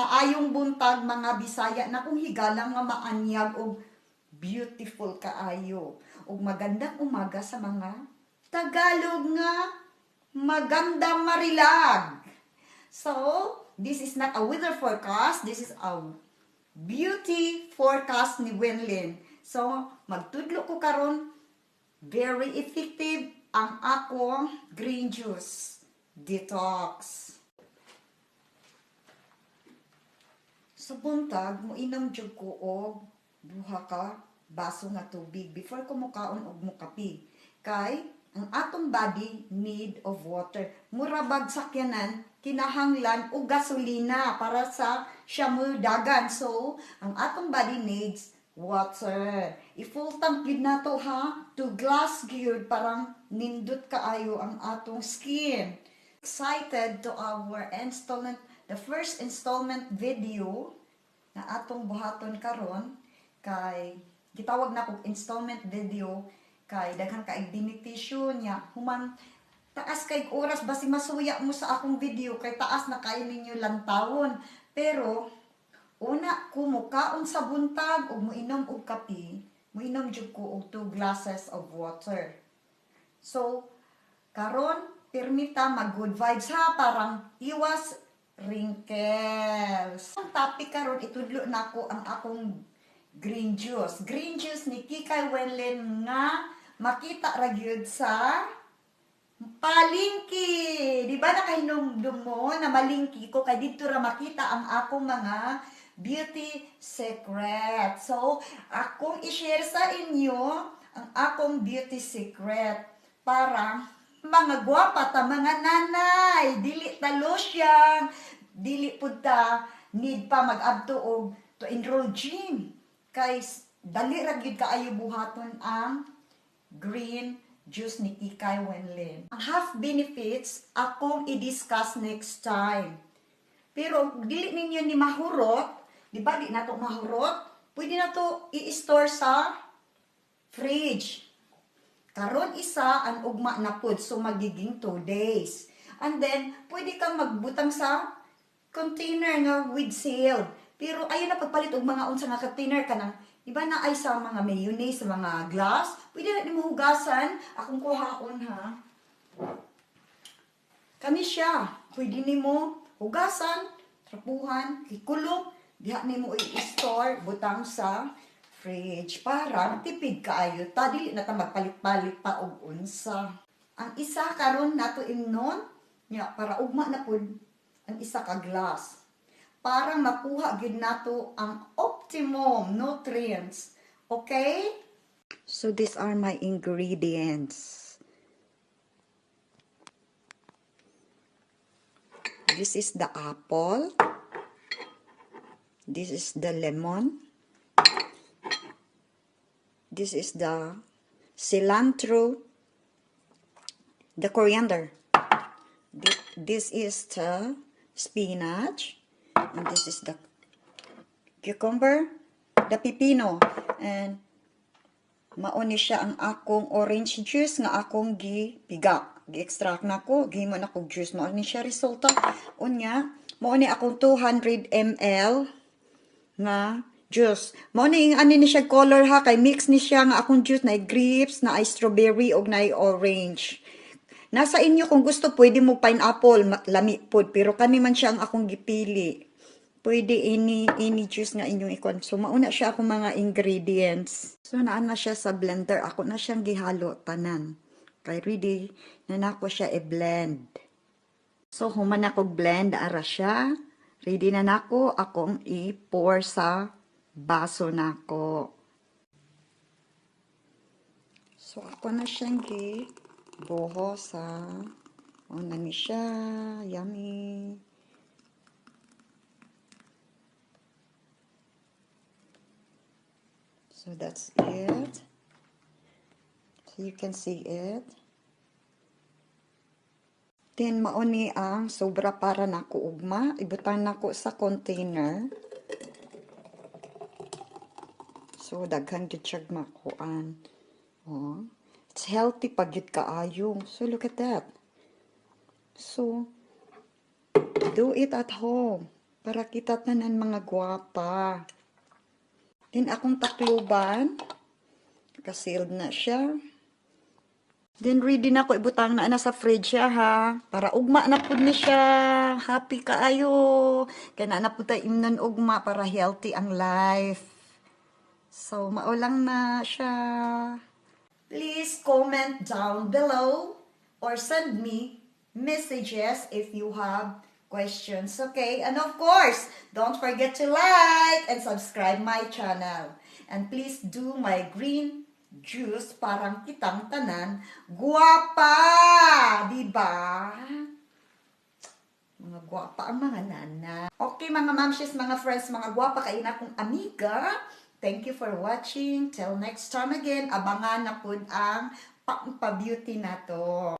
Maayong buntag, mga Bisaya na kung higala nga maanyag og beautiful kaayo. Ug magandang umaga sa mga Tagalog nga magandang marilag. So, this is not a weather forecast, this is a beauty forecast ni Wenlin. So, magtudlo ko karon, very effective ang akong green juice detox. Sa buntag, moinom jud ko og duha ka baso nga tubig before ko mukaon og mukapi. Kay ang atong body need of water. Mura bag sakyanan, kinahanglan og gasolina para sa siya mo dagan. So, ang atong body needs water. I-full tank gyud nato ha, to glass gyud parang nindot kaayo ang atong skin. Excited to our installment, the first installment video na atong buhaton karon kay gitawag na kog installment video kay daghan kay benepisyo niya. Human taas kay oras, basi masuya mo sa akong video kay taas na kayo ninyo lantawon, pero una ko mukaon sa buntag ug moinom og kape, moinom jud ko og 2 glasses of water. So karon pirmita mag good vibes ha, parang iwas wrinkles. Ang topic karon, itudlo nako ang akong green juice. Green juice ni Kikay Wenlin nga makita ra gyud sa palingki. Di ba nakahinumdum mo na malingki ko kay didto ra makita ang akong mga beauty secret. So, akong i-share sa inyo ang akong beauty secret para mga gwapa ta mga nanay, dili ta losyang, dili pud ta need pa mag-adto og to enroll gym kay dali ra gyud kaayo buhaton ang green juice ni Kikay Wenlin. Ang half benefits akong i-discuss next time. Pero dili ninyo ni mahurot, di ba di nato mahurot? Pwede na to i-store sa fridge. Karon isa ang ugma na pud, so magiging 2 days. And then pwede kang magbutang sa container nga with seal. Pero ayaw na pagpalit og mga unsa nga container kanang di ba na ay sa mga mayonnaise sa mga glass, pwede na nimo hugasan. Akong kuhaon ha. Kani siya, pwede nimo hugasan, trapuhan, ikulop, diha nimo i-store, butang sa fridge para tipid kaayo ta, dili na ta magpalit-palit pa og unsa. Ang isa karon nato imnon nya para ugma na pud ang isa ka glass para makuha gyud nato ang optimum nutrients. Okay? So these are my ingredients. This is the apple. This is the lemon. This is the cilantro, the coriander. This is the spinach, and this is the cucumber, the pipino, and mauni siya ang akong orange juice nga akong gipiga. Gi-extract na ko, gihimo na kog juice. Mauni siya resulta. Unya, mauni akong 200 ml nga juice. Mao ni ang ani ni siya color ha, kay mix ni siya nga akong juice na grapes, na strawberry ug na orange. Nasa inyo kung gusto pwede mo pineapple, lami pod, pero kani man siya ang akong gipili. Pwede ini juice nga inyong ikon. So mauna siya akong mga ingredients. So naa na siya sa blender, ako na siyang gihalo tanan. Kay ready na nako siya i-blend. So human ako blend ara siya. Ready na nako akong i-pour sa baso nako. So ako na siyang gibuho sa una ni siya. Yummy. So that's it. So you can see it. Then mauni ang sobra para nako ugma, ibutang nako sa container. So daghan gyud siya makuan. Oh, it's healthy pag gyud kaayo. So look at that. So do it at home. Para kita tanan mga gwapa. Then akong takluban. Naka-sealed na siya. Then ready na ko ibutang na sa fridge siya ha. Para ugma na pud ni siya. Happy kaayo. Kay naa na pud tay imnon ugma para healthy ang life. So mao lang na siya. Please comment down below or send me messages if you have questions, okay? And of course, don't forget to like and subscribe my channel. And please do my green juice parang kitang tanan guwapa, di ba? Mga gwapa ang mga nana. Okay, mga mamshis, mga friends, mga gwapa kayo na akong amiga. Thank you for watching. Till next time again, abangan na pud ang pampa-beauty na to.